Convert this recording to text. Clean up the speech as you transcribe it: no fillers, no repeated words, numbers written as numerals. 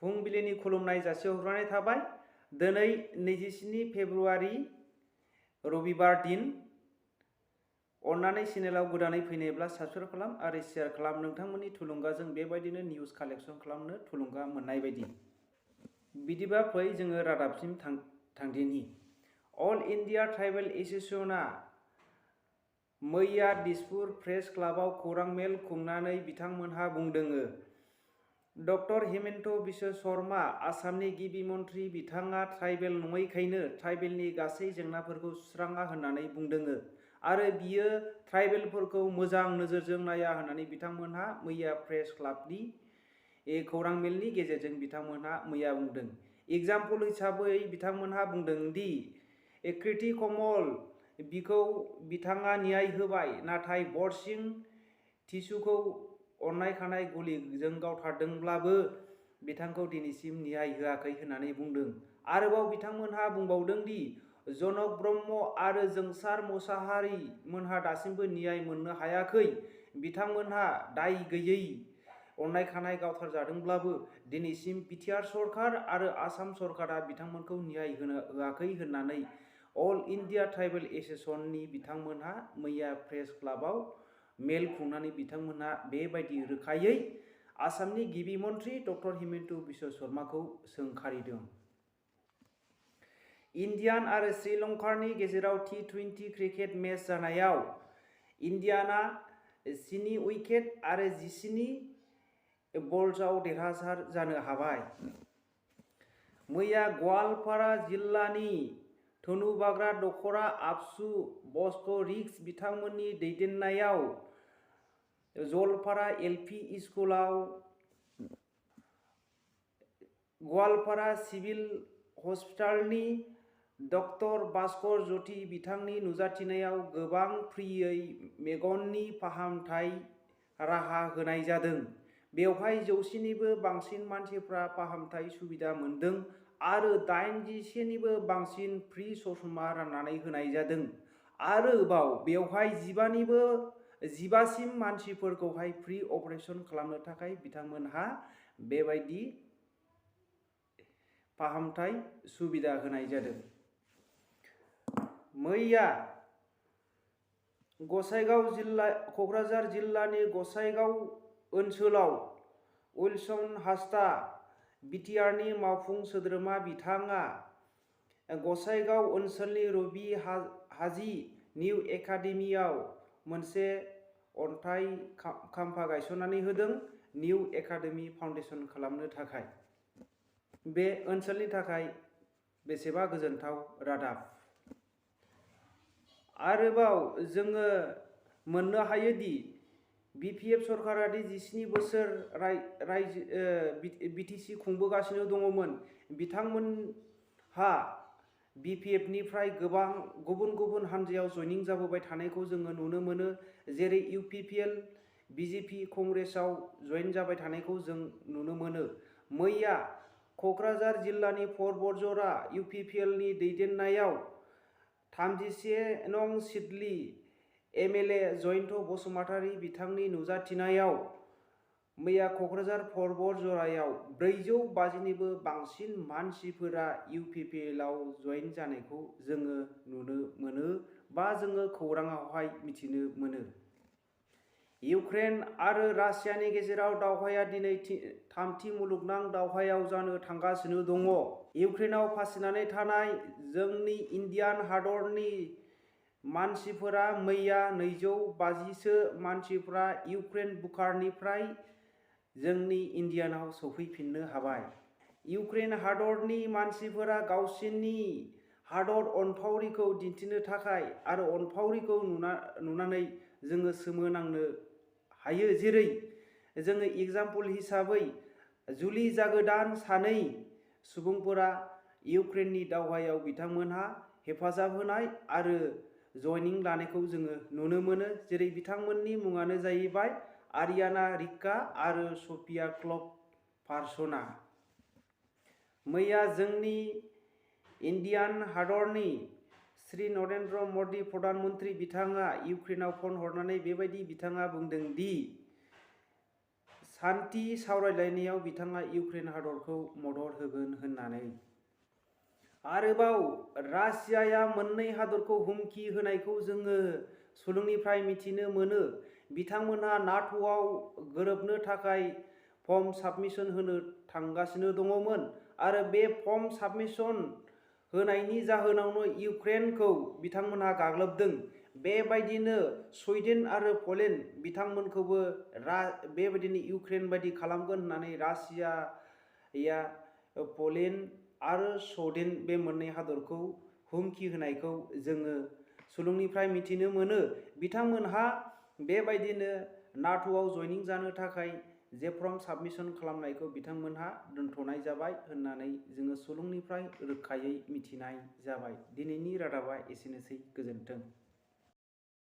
फुंबिलिनि खुलुमनाय जासिहरनाय थाबाय। दिनै 27 फेब्रुआरि रबिबार दिन। अन्नानै चेनेलाव गोदानै फैनायब्ला साबस्क्राइब खालाम आरो शेयार खालाम। नोंथांमोननि थुलुंगाजों बेबायदिनो निउज कालेक्शन खालामनो थुलुंगा मोननाय बायदि। बिदिबा फै जोङो रादाबसिम थांदिनि। अल इन्डिया ट्राइबेल एस'सिएशनआ मैया दिसपुर प्रेस क्लाबाव खौरां मेल खुंनानै बिथांमोनहा बुंदोङो। डक्टर हिमन्त बिश्व शर्मा आसामनि गिबि मन्थ्रि बिथाङा ट्राइबेल नङैखायनो ट्राइबेलनि गासै जेंनाफोरखौ सुस्राङा होननानै बुंदोङो आरो बियो ट्राइबेलफोरखौ मोजां नोजोरजों नाया होननानै बिथांमोनहा मैया प्रेस क्लाबनि खौरां मेलनि गेजेरजों बिथांमोनहा मैया बुंदों। एग्जाम्पल हिसाबै बिथांमोनहा बुंदों दि कृति कमल बिखौ बिथाङा न्याय होबाय, नाथाय बरसिं टिसुखौ अननाय खानाय गुलिजों गावथारदोंब्लाबो बिथांखौ दिनैसिम न्याय होआखै होननानै बुंदों। आरोबाव बिथांमोनहा बुंबावदों दि जनक ब्रह्म आरो जोंसार मोसाहारि मोनहा दासिमबो न्याय मोननो हायाखै। बिथांमोनहा दाय गैयै अननाय खानाय गावथारजादोंब्लाबो दिनैसिम बिटिआर सरकार आरो आसाम सरकारा बिथांमोनखौ न्याय होआखै होननानै अल इन्डिया ट्राइबेल एस'सिएशननि बिथांमोनहा मैया प्रेस क्लाबाव मेल खुंनानै बिथांमोनहा बेबायदि रोखायै आसामनि गिबि मन्थ्रि डक्टर हिमन्त बिश्व शर्माखौ सोंखारिदों। इन्डियान आरो श्रीलंकानि गेजेराव T20 क्रिकेट मेच जानायाव इन्डियाना 7 उइकेट आरो 17 बल्सआव देरहासार जानो हाबाय। मैया गवालपारा जिल्लानि धनुबाग्रा दखरा आबसु बस्क'रिक्स बिथांमोननि दैदेननायाव जलपारा एलपि स्कुलाव गवालपारा सिभिल हस्पिटालनि डक्टर भास्कर ज्योति बिथांनि नुजाथिनायाव गोबां फ्रियै मेगननि फाहामथाय राहा होनाय जादों। बेवहाय 100 निबो बांसिन मानसिफ्रा फाहामथाय सुबिदा मोनदों आरो 81 निबो बांसिन फ्रि ससमा राननानै होनाय जादों। आरोबाव बेवहाय 15 सिम मानसिफोरखौहाय फ्रि अपारेशन खालामनो थाखाय बिथांमोनहा बेबायदि फाहामथाय सुबिदा होनाय जादों। मैया क'क्राझार जिल्लानि गसाइगाव ओनसोलाव उइलसन हांसदा बिटिआरनि मावफुं सोद्रोमा बिथाङा गसाइगाव ओनसोलनि रबि हाजि निउ एकाडेमियाव मोनसे अन्थाइ खाम्फा गायसननानै होदों निउ एकाडेमि फाउन्डेसन खालामनो थाखाय। बे ओनसोलनि थाखाय बेसेबा गोजोनथाव रादाब। आरोबाव जोङो मोननो हायोदि बिपिएफ सरकारा 17 बोसोर बिटिसि खुंबोगासिनो दङमोन। बिथांमोनहा बिपिएफनिफ्राय गोबां गुबुन हानजायाव जइनिं जाबोबाय थानायखौ जोङो नुनो मोनो। जेरै इउपिपिएल, बिजेपि, कंग्रेसआव जइन जाबाय थानायखौ जों नुनो मोनो। मैया क'क्राझार जिल्लानि परबतझरा इउपिपिएलनि दैदेननायाव 31 नं सिडली एमएलए जयन्त बसुमतारी बिथांनि नुजाथिनायाव मैया क'क्राझार परबतझरायाव 450 निबो बांसिन मानसिफोरा इउपिपिएलआव जइन जानायखौ जोङो नुनो मोनो बा जोङो खौराङावहाय मिथिनो मोनो। इउक्रेन आरो रासियानि गेजेराव दावहाया दिनै थामथि मुलुगनां दावहायाव जानो थांगासिनो दङ। इउक्रेनाव फासिनानै थानाय जोंनि इन्डियान हादरनि मानसिफोरा मैया 250 सो मानसिफ्रा इउक्रेन बुकारनिफ्राय जोंनि इन्डियानाव सौफैफिननो हाबाय। इउक्रेन हादरनि मानसिफोरा गावसिनि हादर अनफावरिखौ दिन्थिनो थाखाय आरो अनफावरिखौ नुनानै जोङो सोमोनांनो हायो। जेरै जोङो एग्जाम्पल हिसाबै जुलि जागोदान 2 सुबुंफोरा इउक्रेननि दावहायाव बिथांमोनहा हेफाजाब होनाय आरो जइनिं लानायखौ जोङो नुनो मोनो। जेरै बिथांमोननि मुङानो जाहैबाय आरियाना रिक्का आरो सफिया क्लब पार्सना। मैया जोंनि इन्डियान हादरनि श्री नरेन्द्र मदि प्रधान मन्त्रि बिथाङा इउक्रेनाव फन हरनानै बेबायदि बिथाङा बुंदों दि सान्थि सावरायलायनायाव बिथाङा इउक्रेन हादरखौ मदद होगोन होननानै। आरोबाव रासियाया मोननै हादरखौ हुमखि होनायखौ जोङो सुलुंनिफ्राय मिथिनो मोनो। बिथांमोनहा नाट'आव गोरोबनो थाखाय फर्म साबमिशन होनो थांगासिनो दङमोन आरो बे फर्म साबमिशन होनायनि जाहोनावनो इउक्रेनखौ बिथांमोनहा गाग्लोबदों। बेबायदिनो सुइडेन आरो पलेन्ड बिथांमोनखौबो बेबायदिनो इउक्रेन बायदि खालामगोन होननानै रासियाया पलेन्ड आरो सुइडेन बे मोननै हादरखौ हुमखि होनायखौ जोङो सुलुंनिफ्राय मिथिनो मोनो। बिथांमोनहा बेबायदिनो नाट'आव जयनिं जानो थाखाय जे फर्म साबमिशन खालामनायखौ बिथांमोनहा दोनथ'नाय जाबाय होननानै जोङो सुलुंनिफ्राय रोखायै मिथिनाय जाबाय। दिनैनि रादाबा एसेनोसै। गोजोन्थों।